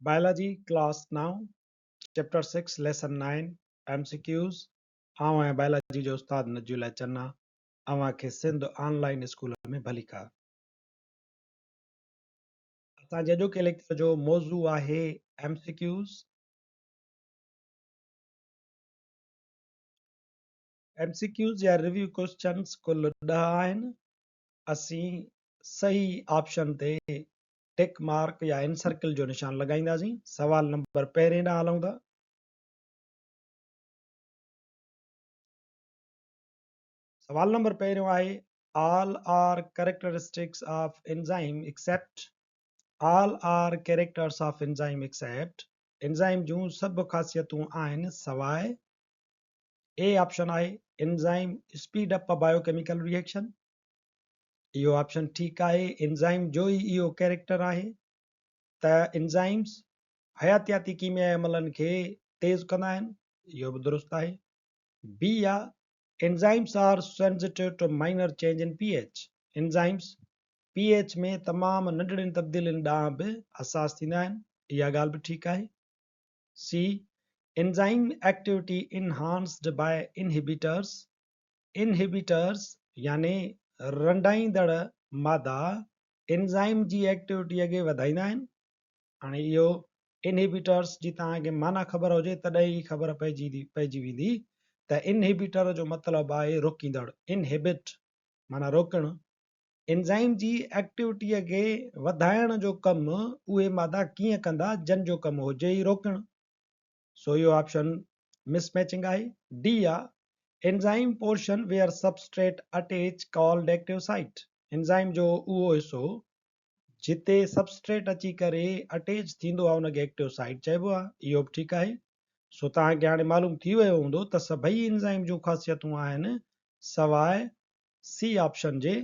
Biology class 9 chapter 6 lesson 9 M C Qs. آئون آهيان biology جو استاد نجي الله چنا، اوهان کي سنڌ آن لائين اسڪول ۾ ڀليڪار. اسان جي اڄوڪي ليڪچر جو موضوع آهي M C Qs. M C Qs يا ريويو ڪوئسچنز ڪل 10 آهن. اسين صحيح آپشن تي ٽڪ مارڪ يا انسرڪل جو نشان لڳائينداسين. سوال نمبر پهرين ڏانهن هلون ٿا. سوال نمبر پهريون آهي all are characteristics of enzyme except all are characters of enzyme except enzyme جون سڀ خاصيتون آهن سواء. اي آپشن آهي enzyme speed up biochemical reaction, اهو آپشن ٺيڪ آهي، انزائم جو ئي اهو ڪيريڪٽر آهي ته انزائمز حياتياتي ڪيميائي عملن کي تيز ڪندا آهن، اهو به درست آهي. بي آ enzymes are sensitive to minor change in P H, enzymes P H ۾ تمام ننڍڙين تبديلين ڏانهن به حساس ٿيندا آهن، اها ڳالهه به ٺيڪ آهي. C enzyme activity enhanced by inhibitors, inhibitors يعني رنڊائيندڙ مادا انزائم جي ايڪٽيوٽيء کي وڌائيندا آهن. هاڻي اهو انهبيٽرس جي توهان کي معنيٰ خبر هجي تڏهن ئي خبر پئجي ويندي ته انهبيٽر جو مطلب آهي روڪيندڙ، انهبٽ معنيٰ روڪڻ. انزائم جي ايڪٽيوٽيء کي وڌائڻ جو ڪم اهي مادا ڪيئن ڪندا جن جو ڪم هجي ئي روڪڻ. سو اهو آپشن مس ميچنگ آهي. ڊي آ enzyme portion where substrate attach called active site, enzyme جو اهو حصو جتي سبسٽريٽ اچي ڪري اٽيچ ٿيندو آهي ان کي ايڪٽو سائيٽ چئبو آهي، اهو به ٺيڪ آهي. سو توهان کي هاڻي معلوم ٿي ويو هوندو ته سڀئي انزائم جون خاصيتون آهن سواء سي آپشن جي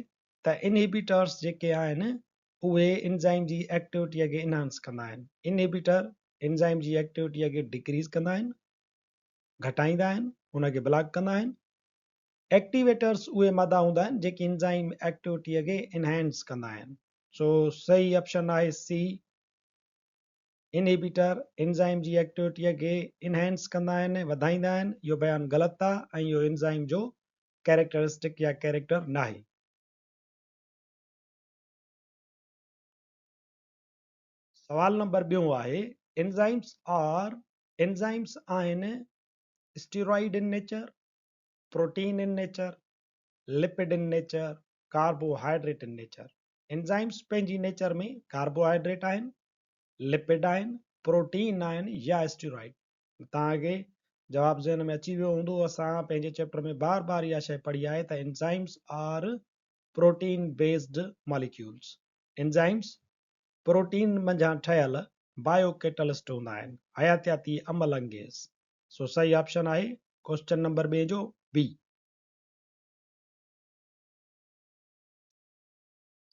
ته انهبيٽرس جيڪي آهن اهي انزائم جي ايڪٽيوٽيء کي انهانس ڪندا آهن. انهبيٽر انزائم جي ايڪٽيوٽيء کي ڊڪريز ڪندا آهن، گهٽائيندا آهن، ان کي بلاڪ ڪندا آهن. ايڪٽيويٽرس اهي مادا هوندا آهن جيڪي انزائم ايڪٽيوٽيء کي انهانس ڪندا آهن. سو صحيح آپشن آهي سي. انهبيٽر انزائم جي ايڪٽيوٽيء کي انهانس ڪندا آهن، وڌائيندا آهن. اهو بيان غلط آهي ۽ اهو انزائم جو ڪيريڪٽرسٽڪ يا ڪيريڪٽر ناهي. سوال نمبر ٻيون آهي انزائمس آر انزائمس آهن steroid in nature, protein in nature, lipid in nature, carbohydrate in nature. Enzymes پنهنجي نيچر ۾ ڪاربوهائيڊريٽ آهن، لپڊ آهن، پروٽين آهن يا اسٽيرائيڊ. توهان کي جواب ذهن ۾ اچي ويو هوندو. اسان پنهنجي چيپٽر ۾ بار بار اها شيء پڙهي آهي ته enzymes are protein based molecules. Enzymes protein منجهان ٺهيل بايو ڪيٽلسٽ هوندا آهن، حياتياتي عمل انگيز. سو صحيح آپشن آهي ڪوئسچن نمبر ٻئي جو بي.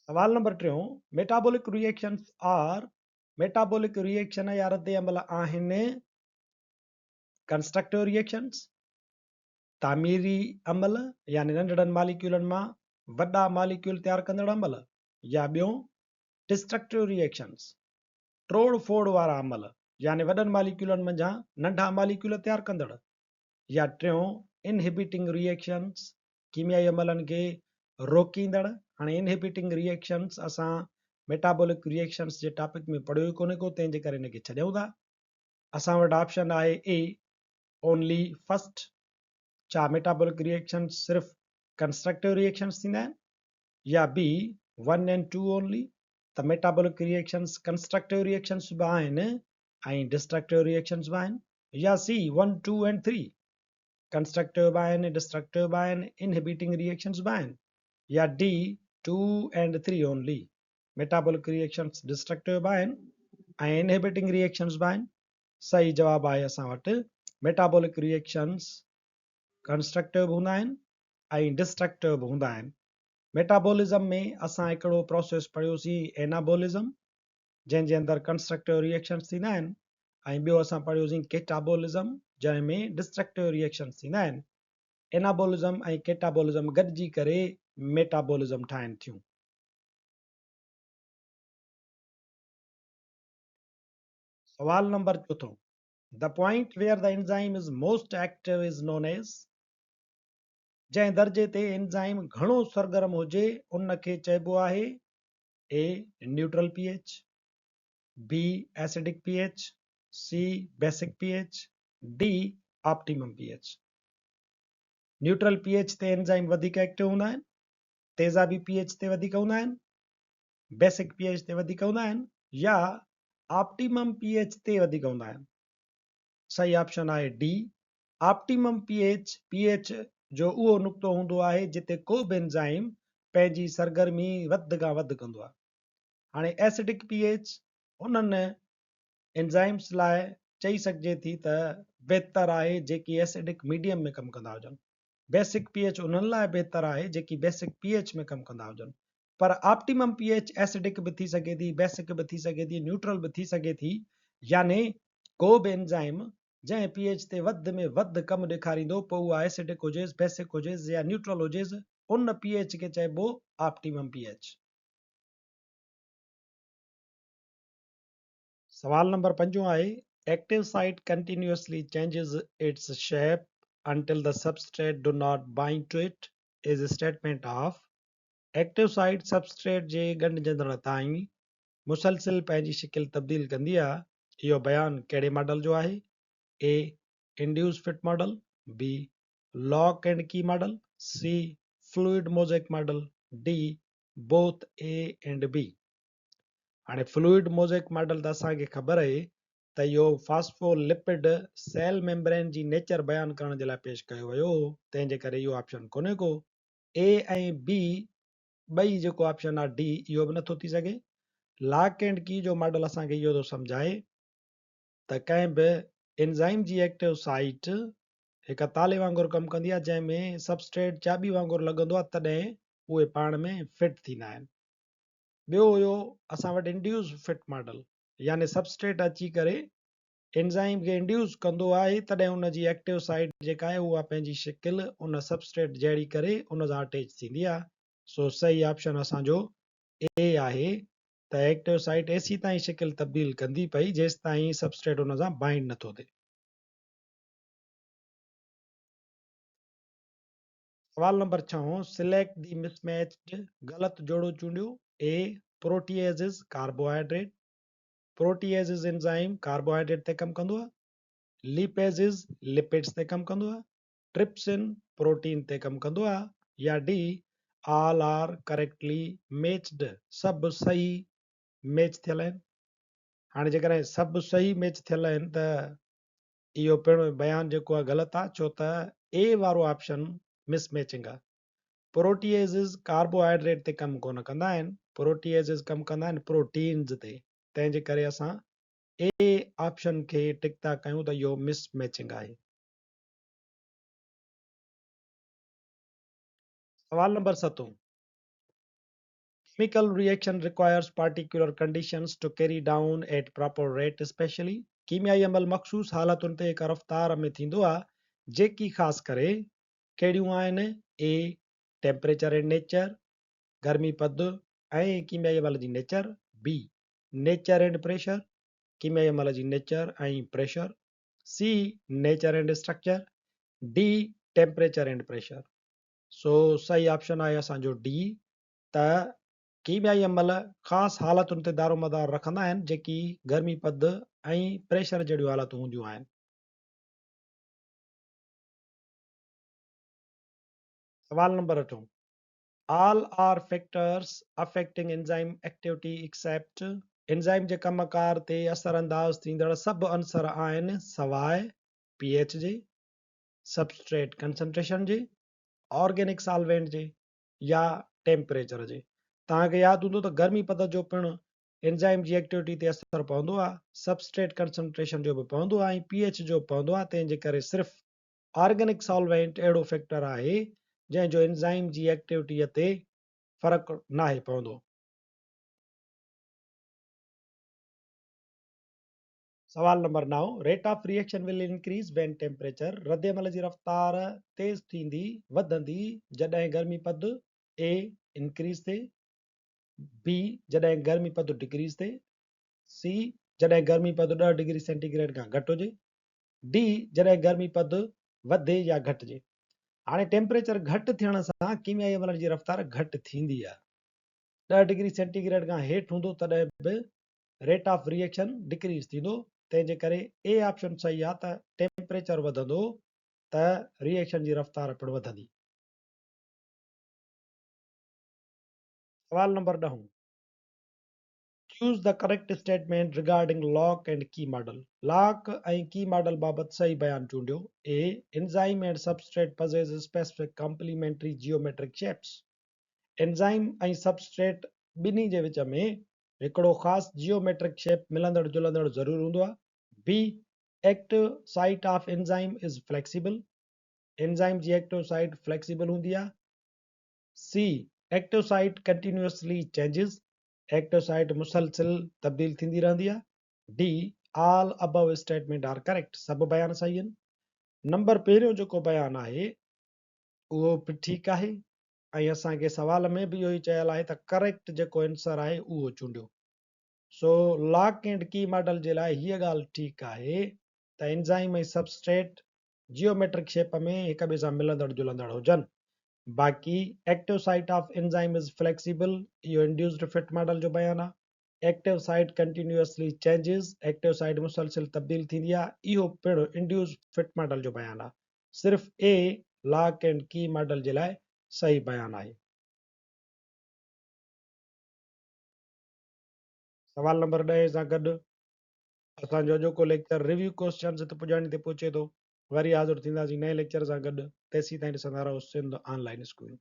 سوال نمبر ٽيون، metabolic reactions are metabolic reaction يا رد عمل آهن ڪنسٽرڪٽو ريئيڪشنز، تعميري عمل يعني ننڍڙن ماليڪيولن مان وڏا ماليڪيول تيار ڪندڙ عمل يا ٻيون ڊسٽرڪٽو ريئيڪشنز، ٽوڙ ڦوڙ وارا عمل يعني وڏن ماليڪيولن منجهان ننڍا ماليڪيول تيار ڪندڙ يا ٽيون انهبيٽنگ ريئيڪشنز، ڪيميائي عملن کي روڪيندڙ. هاڻي انهبيٽنگ ريئيڪشنز اسان ميٽابولڪ ريئيڪشنز جي ٽاپڪ ۾ پڙهيو ئي ڪونهي ڪو تنهن جي ڪري ان کي ڇڏيون ٿا. اسان وٽ آپشن آهي اي اونلي فرسٽ، ڇا ميٽابولڪ ريئيڪشنز صرف ڪنسٽرڪٽو ريئيڪشنز ٿيندا آهن يا B one and two only ته ميٽابولڪ ريئيڪشنز ڪنسٽرڪٽو ريئيڪشنز به آهن ۽ ڊسٽرڪٽو ريئيڪشنز به آهن يا C one two and three constructive به آهن ڊسٽرڪٽو به آهن انهبيٽنگ ريئيڪشنز به آهن يا D two and three only metabolic reactions destructive به آهن ۽ انهبيٽنگ ريئيڪشنز به آهن. صحيح جواب آهي اسان وٽ ميٽابولڪ ريئيڪشنز ڪنسٽرڪٽو به هوندا آهن ۽ ڊسٽرڪٽو به هوندا آهن. ميٽابولزم ۾ اسان هڪڙو پروسيس پڙهيوسين اينابولزم جنهن جي اندر ڪنسٽرڪٽو ريئيڪشنز ٿيندا آهن ۽ ٻيو اسان پڙهيوسين ڪيٽابولزم جنهن ۾ ڊسٽرڪٽو ريئيڪشنز ٿيندا آهن. اينابولزم ۽ ڪيٽابولزم گڏجي ڪري ميٽابولزم ٺاهين ٿيون. سوال نمبر چوٿون، The point where the enzyme is most active is known as جنهن درجي تي انزائم گهڻو سرگرم هجي ان کي چئبو آهي، A neutral P H, B acidic P H, C basic P H, D optimum P H. Neutral P H تي انزائم وڌيڪ ايڪٽو هوندا آهن، تيزابي پي ايڇ تي وڌيڪ هوندا آهن، بيسڪ پي ايڇ تي وڌيڪ هوندا آهن يا آپٽيمم پي ايڇ تي وڌيڪ هوندا آهن. صحيح آپشن آهي D optimum P H. P H جو اهو نقطو هوندو آهي جتي ڪو به انزائم پنهنجي سرگرمي وڌ کان وڌ ڪندو آهي. هاڻي ايسڊڪ پي ايڇ انهن انزائمز لاء چئي سگهجي ٿي ته بهتر آهي جيڪي ايسڊڪ ميڊيم ۾ ڪم ڪندا هجن. بيسڪ پي ايڇ انهن لاء بهتر آهي جيڪي بيسڪ پي ايڇ ۾ ڪم ڪندا هجن. پر آپٽيمم پي ايڇ ايسڊڪ به ٿي سگهي ٿي، بيسڪ به ٿي سگهي ٿي، نيوٽرل به ٿي سگهي ٿي، يعني ڪو به انزائم جنهن پي ايڇ تي وڌ ۾ وڌ ڪم ڏيکاريندو پوء اها ايسڊڪ هجيس، بيسڪ هجيس يا نيوٽرل هجيس، ان پي ايڇ کي چئبو آپٽيمم پي ايڇ. سوال نمبر پنجون آهي، active site continuously changes its shape until the substrate do not bind to it is statement of active site substrate جي ڳنڍجندڙ تائين مسلسل پنهنجي شڪل تبديل ڪندي آ، اهو بيان ڪهڙي ماڊل جو آهي؟ A induced fit model, B lock and key model, C fluid mosaic model, D both A and B. هاڻي فلوئڊ موزيڪ ماڊل ته اسان کي خبر اهي ته اهو فاسفو لپڊ سيل ميمبرين جي نيچر بيان ڪرڻ جي لاء پيش ڪيو ويو هو، تنهن جي ڪري اهو آپشن ڪونهي ڪو. اي ۽ بي ٻئي جيڪو آپشن آ ڊي اهو به نٿو ٿي سگهي. لاڪ اينڊ ڪي جو ماڊل اسان کي اهو ٿو سمجهائي ته ڪنهن به انزائم جي ايڪٽو سائيٽ هڪ تالي وانگر ڪم ڪندي آ جنهن ۾ سبسٽريٽ چاٻي وانگر لڳندو آ تڏهن اهي پاڻ ۾ فٽ ٿيندا آهن. ٻيو هيو اسان وٽ انڊيوس فٽ ماڊل يعني سبسٽريٽ اچي ڪري انزائم کي انڊيوس ڪندو آهي تڏهن ان جي ايڪٽو سائيٽ جيڪا آهي اها پنهنجي شڪل ان سبسٽريٽ جهڙي ڪري ان سان اٽيچ ٿيندي آهي سو صحيح آپشن اسان جو اي آهي ته ايڪٽو سائيٽ ايسيتائين شڪل تبديل ڪندي پئي جيستائين سبسٽريٽ ان سان بائنڊ نٿو ٿئي. سوال نمبر ڇهون سليڪٽ the miss matched غلط جوڙو چونڊيو A proteases carbohydrate proteases enzyme carbohydrate تي ڪم ڪندو آهي، ليپيزز لپڊز تي ڪم ڪندو آهي، ٽرپسن پروٽين تي ڪم ڪندو آهي يا D all are correctly matched سڀ صحيح ميچ ٿيل آهن. هاڻي جيڪڏهن سڀ صحيح ميچ ٿيل آهن ته اهو پڻ بيان جيڪو آهي غلط آهي ڇو ته اي وارو آپشن مس ميچنگ آهي. پروٽيئيزز ڪاربوهائيڊريٽ تي ڪم ڪونه ڪندا آهن، پروٽيئيزز ڪم ڪندا آهن پروٽينز تي، تنهن جي ڪري اسان اي آپشن کي ٽڪ ٿا ڪيون ته اهو مس ميچنگ آهي. سوال نمبر ستون، chemical reaction requires particular conditions to carry down at proper rate specially ڪيميائي عمل مخصوص حالتن تي هڪ رفتار ۾ ٿيندو آهي جيڪي خاص ڪري ڪهڙيون آهن؟ اي ٽيمپريچر اينڊ نيچر، گرمي پد ۽ ڪيميائي عمل جي nature, B nature and pressure, ڪيميائي عمل جي nature ۽ pressure, C nature and structure, D temperature and pressure. سو صحيح آپشن آهي اسان جو ڊي ته ڪيميائي عمل خاص حالتن تي دارومدار رکندا آهن جيڪي گرمي پد ۽ پريشر جهڙيون حالتون هونديون آهن. سوال نمبر اٺون all are factors affecting enzyme activity except enzyme جي ڪم ڪار تي اثر انداز ٿيندڙ سڀ عنصر آهن سواء پي ايڇ جي، سبسٽريٽ ڪنسنٽريشن جي، آرگينڪ سالوينٽ جي يا ٽيمپريچر جي. توهان کي ياد هوندو ته گرمي پد جو پڻ انزائم جي ايڪٽيوٽي تي اثر پوندو آهي، سبسٽريٽ ڪنسنٽريشن جو به پوندو آهي ۽ پي ايڇ جو به پوندو آهي تنهن جي ڪري صرف آرگينڪ سالوينٽ اهڙو فيڪٽر آهي جنهن جو انزائم جي ايڪٽيوٽيء تي فرق ناهي پوندو. سوال نمبر نو، rate of reaction will increase when temperature ردعمل جي رفتار تيز ٿيندي، وڌندي، جڏهن گرمي پد اي انڪريز ٿئي، بي جڏهن گرمي پد ڊڪريز ٿئي، سي جڏهن گرمي پد ڏهه ڊگري سينٽي گريڊ کان گهٽ هجي. ڊي جڏهن گرمي پد وڌي يا گهٽجي. هاڻي ٽيمپريچر گهٽ ٿيڻ سان ڪيميائي عملن جي رفتار گهٽ ٿيندي آهي. ڏهه ڊگري سينٽي گريڊ کان هيٺ هوندو تڏهن به ريٽ آف ريئيڪشن ڊڪريز ٿيندو، تنهن جي ڪري اي آپشن صحيح آهي ته ٽيمپريچر وڌندو ته ريئيڪشن جي رفتار پڻ وڌندي. سوال نمبر ڏهون. Choose the correct statement regarding lock and key model. Lock ۽ key model بابت صحيح بيان چونڊيو. A. Enzyme and substrate possess specific complementary geometric shapes. Enzyme ۽ substrate ٻنهي جي وچ ۾ هڪڙو خاص جيوميٽرڪ شيپ ملندڙ جلندڙ ضرور هوندو آهي. B. Active site of enzyme is flexible. Enzyme جي ايڪٽو سائيٽ فليڪسيبل هوندي آهي. C. Active site continuously changes. Active site مسلسل تبديل ٿيندي رهندي آهي. D. All above statement are correct سڀ بيان صحيح آهن. نمبر پهريون جيڪو بيان آهي اهو به ٺيڪ آهي ۽ اسان کي سوال ۾ به اهو ئي چيل آهي ته ڪريڪٽ جيڪو انسر آهي اهو چونڊيو. سو لاڪ اينڊ ڪي ماڊل جي لاء هيء ڳالهه ٺيڪ آهي ته انزائم ۽ سبسٽريٽ جيوميٽرڪ شيپ ۾ هڪ ٻئي سان ملندڙ جلندڙ هجن. باقي active site of enzyme is flexible اهو انڊيوسڊ فٽ ماڊل جو بيان آهي. Active site continuously changes active site مسلسل تبديل ٿيندي آهي اهو پڻ انڊيوسڊ فٽ ماڊل جو بيان آهي. صرف A lock and key model جي لاء صحيح بيان آهي. سوال نمبر ڏهين سان گڏ اسان جو اڄوڪو ليڪچر ريويو ڪوئسچنز هت پڄاڻي تي پهچي ٿو. وري حاضر ٿينداسين نئين ليڪچر سان گڏ تيسين تائين ڏسندا رهو سنڌ آن لائين اسڪول.